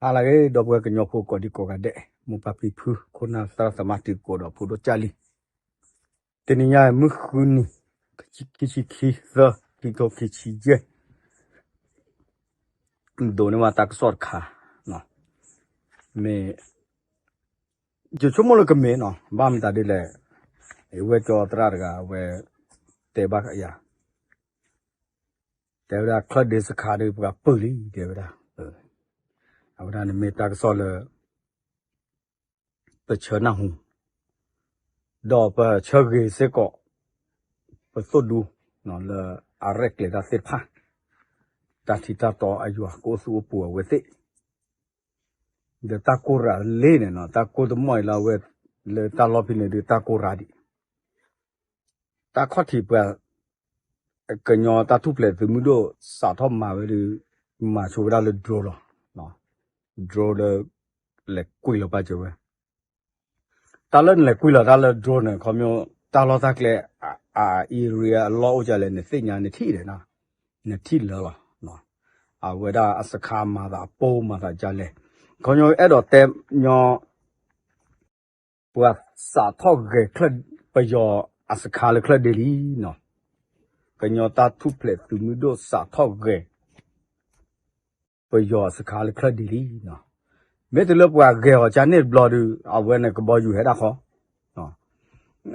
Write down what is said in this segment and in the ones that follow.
ဟါလၢအဂ့ၤ ဒီပုၢ်ဝဲၢ်ကညီဖိကိးဒံကိးဂၤဒဲး, မိၢ်ပၢ်ဖံဖု ခိၣ်နၢ်သရၣ်သမါတံၤသကိးဒီးဖိဒိၣ်ကၢ်လံ, တနံၤညါမုၢ်ဃုနံၤ ခံဆံခံသၢ ခံကထိခံဆံယဲၢ်, ဒိးန့ၢ်ဘၣ်တၢ်ကစီၣ်တခါ, မ့ၢ် ယဆိကမိၣ်လၢကမ့ၢ်နီၤ, ဘၣ်မတၤဒ်လဲၣ်, အဝဲကၠီသရၣ်တဂၤ အဝဲတဲဘၣ်ယၤ, တဲဝဲဒၣ် ချၢၣ်ဒ့စခါဒီး ပှၤပၢၢ်လံ တဲဝဲဒၣ်, အဝဲဒၣ်န့ၣ်မ့ၢ်တၢ်ကစီၣ်လၢ ပဆၢနၢ်ဟူ, ဒီးပဆၢဂ့ၤစ့ၢ်ကီး ပသိၣ်ဒူ လၢအရဲၣ်ကျဲၤတၢ်သ့ၣ်တဖၣ်, တၢ်ထံတၢ်တီအယွၤကအိၣ်သူၣ်အိၣ်ပူၤအဝဲသ့ၣ်, ဒီးတၢ်ကိၢ်ရၤလ့န့ၣ်နီၤ, တၢ်ကိၢ်တမီၢ်အံၤလၢအဝဲ လၢတၢ်လီၢ်ဖဲန့ၣ်ဒုး တၢ်ကိၢ်ရၤဒံး, တၢ်ခီၣ်ထံးပှၤ ကညီတၢ်ထူၣ်ဖျဲးသုးမုၢ်ဒိၣ်စးထီၣ်မၤဝဲဒုး မၤဆိဝဲဒၣ်လၢ drone လီၤ, drone လၢ လဲၤကွံာ်လီၤပာ်စၢၤဝဲ, တၢ်လၢနလဲၤကွံာ်လီၤတၢ်လၢ drone န့ၣ် ခီဖျိ တၢ်လီၢ်တၢ်ကျဲ အ area အလီၢ်အိၣ်ဒ်လဲၣ် နသ့ၣ်ညါ နထံၣ်ဒီး နထံၣ်လၢာ်လီၤ, အဝဲဒၣ်အစခါမၤသးအပိၢ်မၤသးဒ်လဲၣ်, ခီဖျိအဲၣ်ဒိးတဲညီ ပှၤစးထီၣ်ဂဲၤ ပယီၤအစခါလၢချၢၣ်ဒ့လံနီၤ, ကညီတၢ်ထူၣ်ဖျဲးသုးမုၢ်ဒိၣ်စးထီၣ်ဂဲၤ ပယီၤအစခါလၢချၢၣ်ဒ့လံနီၤ, မ့ၢ်တုၤလၢပှၤဂဲၤအီၤကန့ၣ်တဘျီဒုး အဝဲန့ၣ်ကဘီယူၤဟဲဒၣ်ဃီ,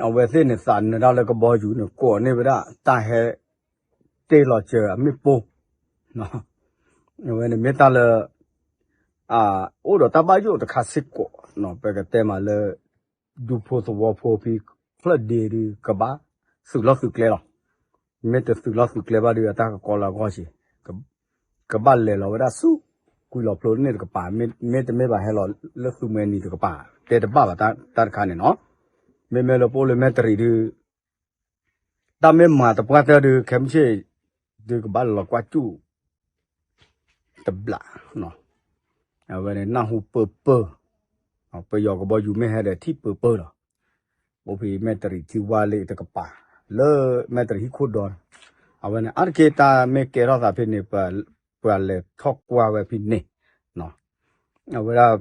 အဝဲသ့ၣ်န့ၣ်သးနၢၤတၢ်လၢကဘီယူၤန့ၣ် ကိးန့ၢ်ဝဲဒၣ်တၢ်ဟဲ တ့ၢ်လီၤစၢၤအမ့ၣ်ပိၢ်, အဝဲန့ၣ်မ့ၢ်တၢ်လၢ အိၣ်ဒီးတၢ်ဘၣ်ယိၣ်တခါစ့ၢ်ကီး, ပကတဲမးလၢ ဒူဖိသဝီဖိဖဲချၢၣ်ဒ့ဒုး ကဘၣ်သုးလီၢ်သုးကျဲလီၤ, မ့ၢ်တသုးလီၢ်သုးကျဲဘၣ်ဒုး အတၢ်ကကီလၢအဂီၢ်က့ၤ, ကဘၣ်လဲၤလီၤဝဲဒၣ်ဆူ ကွံာ်လီၤဖျိန့ၣ်တကပၤ, မ့တမ့ၢ်ဘၣ်ဟဲလီၤလၢသုးမွဲနံၤတကပၤ, တဲတဘၣ်ဘၣ်တၢ်တခါန့ၣ်နီၤ, မ့မ့ၢ်လၢပအိၣ်လၢမဲၢ်တရံးဒုး တၢ်မ့ၢ်မၤတပှၢ်တၢၢ်ဒုး ခဲမုၢ်ဆ့ၣ် ဒုးကဘၣ်လီၤကွၢ်စူၣ် တဘျး, အဝဲန့ၣ်နၢ်ဟူပၢၢ်ပၢၢ်, ပယီၤကဘီယူၤမ့ၢ်ဟဲဒီးထံၣ်ပၢၢ်ပၢၢ်လီၤ, အိၣ်ဖဲမဲၢ်တရံးထံဝါလ့တကပၤ, လၢမဲၢ်တရံးဟံၣ်ခိၣ်ဒီ, အဝဲန့ၣ် အါတက့ၢ်တၢ်မ့ၢ်ကဲထီၣ်သးဖဲန့ၣ် ပှၤလဲၤထီၣ်ကွၢ်ဝဲဖဲန့ၣ်, အဝဲဒၣ်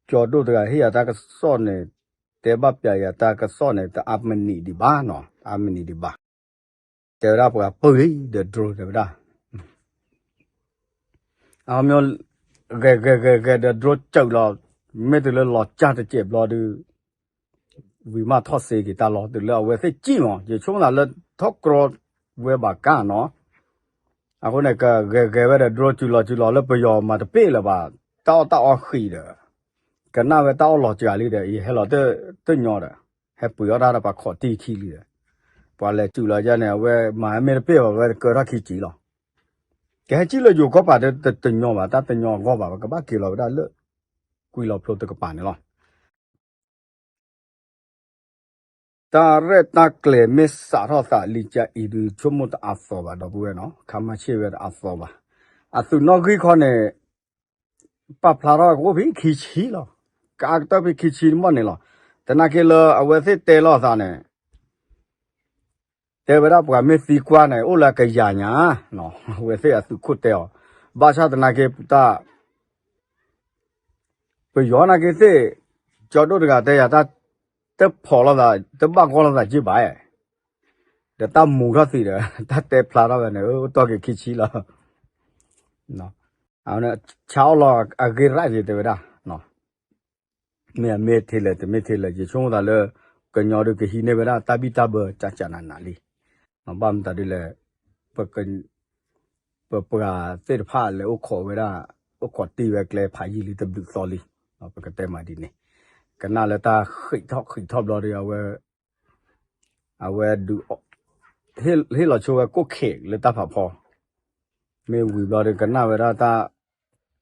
ကၠီဒိၣ်တဂၤဟ့ၣ်ယၤတၢ်ကစီၣ်န့ၣ်, တဲဘၣ်ပျးယၤတၢ်ကစီၣ်န့ၣ် တအါမနံၤဒံးဘၣ်နီၤ, တအါမနံၤဒံးဘၣ်, တဲဝဲဒၣ်ပှၤပၢၢ်လံဒီး drone တဲဝဲဒၣ်, အမ့ၢ် ဂဲၤဂဲၤဂဲၤဂဲၤဒီး drone စၢၤလီၤ, မ့ၢ်တုၤလၢလီၤစၢ်တစဲးဘျီဒုး ဝံၤမးထီၣ်စ့က့ၤတၢ်လီၤ, တုၤလၢအဝဲသ့ၣ်စံၣ်မး ယဆိကမိၣ်သးလၢထီၣ်ကြီဝဲဘၣ်ကါနီၤ, အဃိန့ၣ် ကဂဲၤဂဲၤဝဲဒီး drone စၢၤလီၤစၢၤလီၤလၢပယီၤမၤတပ့ၢ်လၢၤဘၣ်, တၢ်အီၣ်တၢ်အီဃံးဒီး, ကနၣ်ဝဲတၢ်အီၣ်လီၤစှၤလံဒီး ယဟဲလီၤတညီဒီး, ဟဲပှ့ၤအီၣ်တၢ်ဒီးပှၤခိးတံၢ်ခံလံဒီး, ပှၤလဲၤစၢၤလီၤယါန့ၣ် အဝဲမၤမ့ၢ်တပ့ၢ်ဘၣ်ဝဲကၢထီၣ်ခံစ့လီၤ, ကဟဲစံၣ်လၢယိၤကီၢ်ပၤတညီဘၣ်, တၢ်တညီအဂီၢ်ဘၣ်, ပကဘၣ်က့ၤလီၤဝဲဒၣ်လၢ ကွံာ်လီၤဖျိတကပၤန့ၣ်လီၤ. တၢ်ရဲၣ်တၢ်ကျဲၤမ့ၢ်စးထီၣ်သးလံကၠါအံၤဒုး ဆိကမိၣ်တအါသီဘၣ် ဒီပုၢ်ဝဲၢ်နီၤ, ခါမါဆ့ၣ်ဝဲတအါသီဘၣ်, အသုးနီၣ်ဂံၢ်ခီန့ၣ် ပာ်ဖျါထီၣ်ကအိၣ်ဖဲခံဆံလီၤ, ကအါကတၢၢ်ဖဲခံဆံတမီၢ်န့ၣ်လီၤ, သနာ်က့လၢအဝဲသ့ၣ်တဲလီၤအသးန့ၣ် တဲဝဲဒၣ်ပှၤမ့ၢ်သံကွၢ်န့ၣ် အိၣ်လၢအကယၤညါ, အဝဲသ့ၣ်အသုးခိၣ်တဲအီၤ, ဘၣ်ဆၣ်သနာ်က့တၢ် ပယီၤနာ်က့သ့ၣ်, ကၠီဒိၣ်တဂၤတဲယၤတၢ်, တဖီၣ်လိာ်သး, တဘၣ်ဂီၢ်လိာ်သးက့ဘၣ်, ဒီးတၢ်မူထီၣ်သံးဒီး တၢ်တဲဖျါထီၣ်ဝဲန့ၣ် အိၣ်တီၢ်က့ၤခံဆံလီၤ, ဆါအီၣ်လီၤအဂ့ၢ်ရၣ်က့ၤတဲဝဲဒၣ် မ့ၢ်အမ့ၢ်ထဲလဲၣ် တမ့ၢ်ထဲလဲၣ် ယဆိကမိၣ်သးလၢ ကညီဒုးကဟံးန့ၢ်ဝဲဒၣ်တၢ်ဘံၣ်တၢ်ဘၢကၠးကၠးနးနးလံ, ဘၣ်မတၤဒ်လဲၣ်, ပ ပပှၤသ့ၣ်တဖၣ်လဲၤအိၣ်ခိးဝဲဒၣ်, အိၣ်ခိးတ့ၢ်ဝဲကျဲဖးယံာ်လံတဘျုးသီလံ, ပကတဲမးဒ်န့ၣ်, ကနၣ်လၢတၢ်ဃံးထီၣ်ဃံးထီၣ်ဘျီဒီး အဝဲ အဝဲဒုး ဟ့ၣ်လီၤဆိဝဲကိၣ်ခ့းလၢတၢ်ဖးဖီ, မ့ၢ်ဝံၤဘျီဒီး ကနၣ်ဝဲဒၣ်တၢ်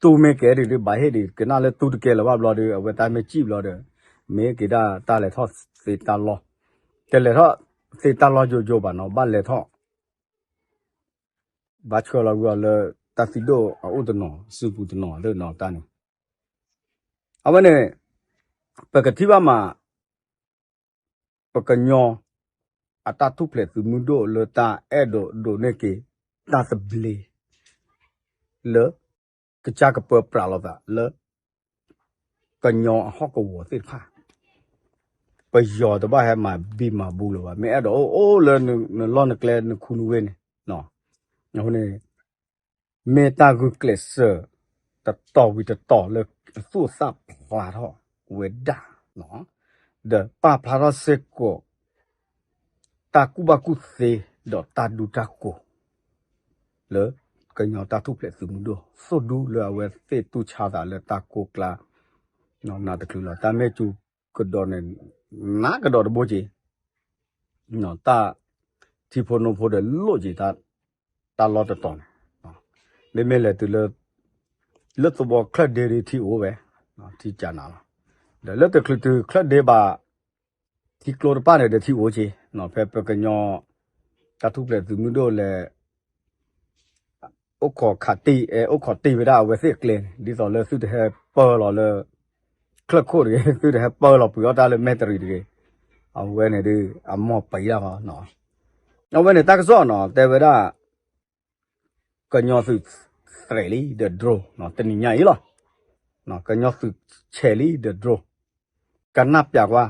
တူၢ်မ့ၢ်ကဲဒံးဒုး ဘၣ်ဟ့ၣ်ဒံး ကနၣ်လၢတူၢ်တကဲလၢၤဘၣ်ဘျီဒီး အဝဲတၢ်မ့ၢ်စံၣ်ဘျီဒီး မ့ၢ်က့ၤဒၣ်တၢ်လဲၤထီၣ်သ့တၢ်လီၢ်, တလဲၤထီၣ်သ့တၢ်လီၢ်ယိယိဘၣ်နီၤ ဘၣ်လဲၤထီၣ် ဘၣ်ဆှၢလီၤကွံာ်အီၤလၢ တၢ်သံဒိၣ်အအိၣ်တနီၤ စုပူၤတနီၤသ့ၣ်နီၤတၢ်န့ၣ်, အဝဲန့ၣ် ပကထံၣ်ဘၣ်မး ပကညီ အတၢ်ထူၣ်ဖျဲးသုးမုၢ်ဒိၣ်လၢတၢ်အဲၣ်ဒိးဒိးန့ၢ်က့ၤ တၢ်သဘျ့ လၢ ကစၢ်ကပၢပြးလိာ်သးလၢ ကညီအဟီၣ်ကဝီၤသ့ၣ်တဖၣ်, ပယီၤတဘၣ်ဟဲမၤဘံၣ်မၤဘူလၢၤဘၣ်, မ့ၢ်အဲၣ်ဒိးအိၣ်အိၣ်လၢနလီၢ်နကျဲနခူနဝ့ၢ်န့ၣ်, အဃိန့ၣ် မ့ၢ်တၢ်ဂုာ်ကျဲးစၢး တတီၤဝံၤတတီၤလၢအသူၣ်အသးဖျါထီၣ်ဝဲဒၣ်, ဒီးပာ်ဖျါထီၣ်စ့ၢ်ကီး တၢ်ကူၣ်ဘၣ်ကူၣ်သ့ ဒီးတၢ်ဒူတၢ်ကိး လၢကညီတၢ်ထူၣ်ဖျဲးသုးမုၢ်ဒိၣ် သိၣ်ဒူလၢအဝဲသ့ၣ်တူၢ်ဆါသးလၢတၢ်ကိၢ်ကျါ နးတချုးလီၤ. တၢ်မ့ၢ်စူၤကဒီးန့ၣ် နးကဒီးတဘိက့ၤ, တၢ်ထံဖိနိဖိဒီးလိၣ်က့ၤ တၢ်လီၢ်တတီၤန့ၣ်, မ့မ့ၢ်လဲၤတုၤလၢ လၢသဝီချၢၣ်ဒ့ဒီးထံအိၣ်ဝဲ, ထံကနၤလီၤ. ဒီးလၢတချုးတုၤချၢၣ်ဒ့ဘၣ် ထံကျိတဖၣ်န့ၣ်ဒီးထံအိၣ်က့ၤ, ဖဲပကညီ တၢ်ထူၣ်ဖျဲးသုးမုၢ်ဒိၣ်လဲၤ အိၣ်ခိးခးတ့ၢ် အဲၣ်အိၣ်ခိးတ့ၢ်ဝဲဒၣ်အဝဲသ့ၣ်အကျဲန့ၣ် ဒ်သိးလၢသုတဟဲပၢလီၤလၢ ချၢၣ်ခိၣ်တဂ့ၤ, သုတဟဲပၢလီၤပှ့ၤအီၣ်တၢ်လၢမဲၢ်တရံးတဂ့ၤ, အဝဲန့ၣ်ဒီး အမီၢ်ပံၤလၢ်ဘၣ်, အဝဲန့ၣ်တၢ်ကစီၣ်နီၤ တဲဝဲဒၣ် ကညီသုးဆဲးလံဒီး drone တနံၤညါအံၤလီၤ. ကညီသုးဆဲးလံဒီး drone ကနၣ်ပျးကွၢ်,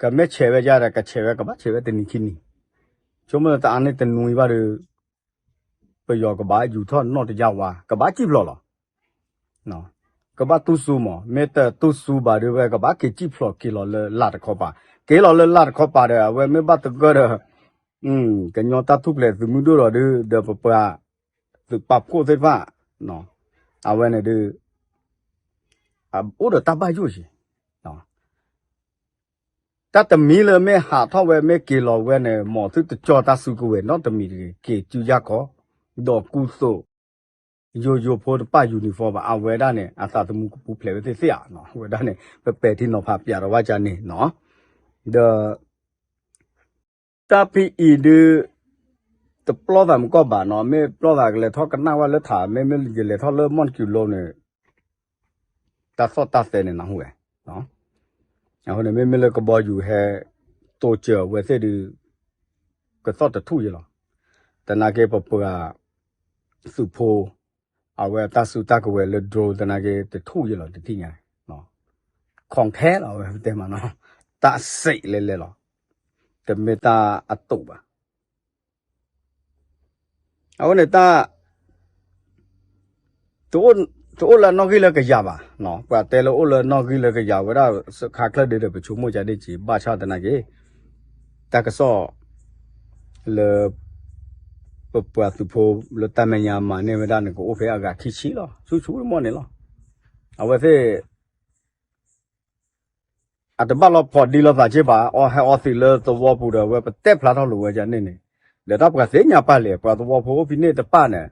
ကမ့ၢ်ဆဲးဝဲဒၣ်ဒီး ကဆဲးဝဲ ကဘၣ်ဆဲးဝဲတနံၤခံနံၤ, ဆိကမိၣ်လၢတအါန့ၢ်တနွံဘၣ်ဒီး ပယီၤကဘၣ်ယူၤထီၣ်နီၢ်တယၢ်ဝါ ကဘၣ်စံၣ်ဖျိးလီၤ. ကဘၣ်တူၢ်စူၤမး, မ့ၢ်တတူၢ်စူၤဘၣ်ဒီးဝဲ ကဘၣ်က့ၤစံၣ်ဖျိးက့ၤလီၤလၢလၢ်တခီပၤ, က့ၤလီၤလၢလၢ်တခီပၤဒီး အဝဲမ့ၢ်ဘၣ်သဂၢၢ်ဒီး ကညီတၢ်ထူၣ်ဖျဲးသုးမုၢ်ဒိၣ်ဒီးဒုး ဒီးပပှၤသုးပာ်ဖှိၣ်သ့ၣ်တဖၣ် အဝဲန့ၣ်ဒုး အိၣ်ဒီးတၢ်ဘၣ်ယိၣ်က့ၤ တၢ်တမံၤလၢမ့ၢ်ဟးထီၣ်ဝဲ မ့ၢ်က့ၤလီၤဝဲန့ၣ် မ်သုတကၠီတၢ်စုကဝဲၤနီတမံၤတဂ့ၤ, က့ၤစုယၢ်ခီ, ဒီးကူသိး ယိယိဖိတပာ် uniform ဘၣ်, အဝဲဒၣ်န့ၣ် အသးသမူကပူၤဖျဲးဝဲသ့ၣ်သ့ၣ်ဧါ, အဝဲဒၣ်န့ၣ် ပပဲာ်ထံနီၤဖးပၠးဒီးဝဲကန့ၣ်နီၤ, ဒီး တၢ်ဖဲအံၤဒုး တပျီၢ်သးမုၢ်ကီၢ်ဘၣ်နီၤ, မ့ၢ်ပျီၢ်သးကလဲၤထီၣ်ကနၣ်ဝဲလၢထး, မ့မ့ၢ်ယလဲၤထီၣ်လၢမီၢ်နကုၤလိန့ၣ် တၢ်သီၣ်တၢ်သဲန့ၣ်နၢ်ဟူဝဲ, အဃိန့ၣ် မ့မ့ၢ်လၢကဘီယူၤဟဲတိစၢၤဝဲသ့ၣ်ဒုး ကသီၣ်တထူၣ်ယဲလီၤ, သနာ်က့ပပှၤ သုးဖိ အဝဲတၢ်စုတၢ်ကဝဲၤလၢ drone သနာ်က့တထူၣ်ယဲလီၤ တထံၣ်ညါ, ခီခဲလီၤ အဝဲတဲမးနီၤ, တၢ်စဲးလဲၤလဲၤလီၤ, တမ့ၢ်တၢ်အတိာ်ဘၣ်. အဃိန့ၣ်တၢ် တအိၣ်လၢအနီၣ်ဂံၢ်လၢကယၤဘၣ်, ပှၤတဲလၢအိၣ်လၢနီၣ်ဂံၢ်လၢကယၤဝဲဒၣ် စခါချၢၣ်ဒ့ဒီး ပဆိကမိၣ်ကန့ၣ်က့ၤ ဘၣ်ဆၣ်သနာ်က့ တၢ်ကစီၣ် လၢ ပပှၤသုးဖိလၢတၢ်မဲာ်ညါမၤန့ၢ်ဝဲဒၣ်န့ၣ် ကအိၣ်ဖဲအဂၤခံဆံလီၤ, ဆူၣ်ဆူၣ်မီၢ်န့ၣ်လီၤ. အဝဲသ့ၣ် အတဘၣ်လီၤဖီးဒံလီၤသးက့ဘၣ်, အီဟဲအီသံးလၢသဝီပူၤဒီး အဝဲပတဲဖျါထီၣ်လိာ်ဝဲဒၣ်န့ၣ်န့ၣ်, ဒီးတၢ်ပှၤသ့ၣ်ညါပာ်လံ, ပှၤသဝီဖိအိၣ်ဖဲန့ၣ်တဖၣ်န့ၣ်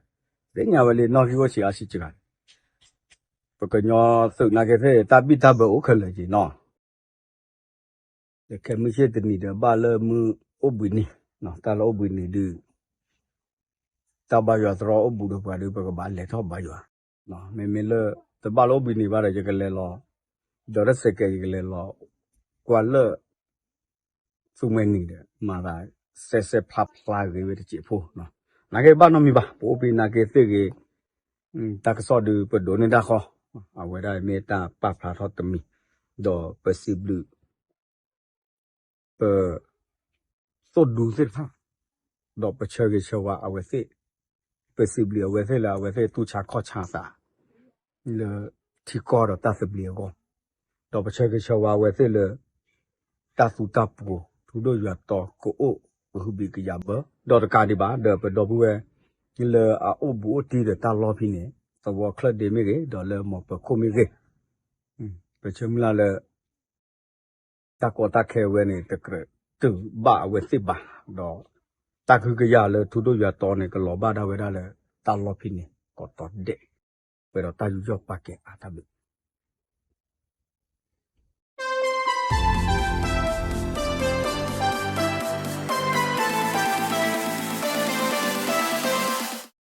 သ့ၣ်ညါဝဲလံ နီၣ်ဂံၢ်အိၣ်ဆံးအါဆံးစှၤ, ပကညီသုးနာ်က့သ့ၣ် တၢ်ဘံၣ်တၢ်ဘၢအိၣ်ခဲလၢာ်က့ၤနီၤ ဒီးခဲမုၢ်ဆ့ၣ်တနံၤဒီး ဘၣ်လၢမုၢ်အိၣ်ဘှံးနံၤ, တၢ်လၢအိၣ်ဘှံးနံၤဒုး တၢ်ဘါယွၤတရီအိၣ်ဘူးဒီးပှၤဒီး ပကဘၣ်လဲၤထီၣ်ဘါယွၤ, မ့မ့ၢ်လၢ တဘၣ်လၢအိၣ်ဘှံးနံၤဘၣ်ဒီး ယကလဲၤလီၤ, ဒီးတစဲးကဲး ယကလဲၤလီၤ ကွၢ်လၢ သူမှဲနံၤဒီး မၤသးစဲးစဲးဖျါဖျါဂ့ၤဝဲတစဲးဖိ, နာ်က့ဘၣ်နီတမံၤဘၣ်, ပအိၣ်ဖဲနာ်က့သ့ၣ်ဂ့ၤ, တၢ်ကစီၣ်ဒုးပဒိးန့ၢ်တၢ်ဃီ, အဝဲဒၣ်မ့ၢ်တၢ်ပာ်ဖျါထီၣ်တမံၤ, ဒီးပစံးဘျုး ပ သိၣ်ဒူသ့ၣ်တဖၣ်, ဒီးပဆၢဂ့ၤဆၢဝါအဝဲသ့ၣ်, ပစံးဘျုးအဝဲသ့ၣ်လၢအဝဲသ့ၣ်တူၢ်ဆါခီၣ်ဆါသး လၢထံကီၢ်ဒီးတၢ်သဘျ့အဂီၢ်, ဒီးပဆၢဂ့ၤဆၢဝါအဝဲသ့ၣ်လၢ တၢ်သူတၢ်ပှီၤ ထူဒိၣ်ယွၤတီကအိၣ်ကဟုဘံၣ်ကယာ်ဘၢ, ဒီးတကးဒံးဘၣ် ဒီးပဒီပုၢ်ဝဲၢ် လၢအအိၣ်ဘူးအိၣ်တံၢ်ဒီးတၢ်လီၢ်ဖဲန့ၣ်, သဝီချၢၣ်ဒ့မ့ၢ်ဂ့ၤ, ဒီးလၢမိၢ်ပၢၤခိၣ်မ့ၢ်ဂ့ၤ, ပဆၢမုၢ်လၢ်လၢ တၢ်ကီတၢ်ခဲအဝဲန့ၣ် တကြၢးတုၤဘၣ်အဝဲသ့ၣ်ဘၣ်, ဒီးတၢ်ကဟုကယာ်လၢထူဒိၣ်ယွၤတီန့ၣ် ကလီၤဘၣ်ဒၣ်ဝဲဒၣ်လၢ တၢ်လီၢ်ဖဲန့ၣ် ကိးတီၤဒဲး, ပှဲၤဒီးတၢ်ယူးယီၣ်ပာ်ကဲအါတၢ်ဘျုး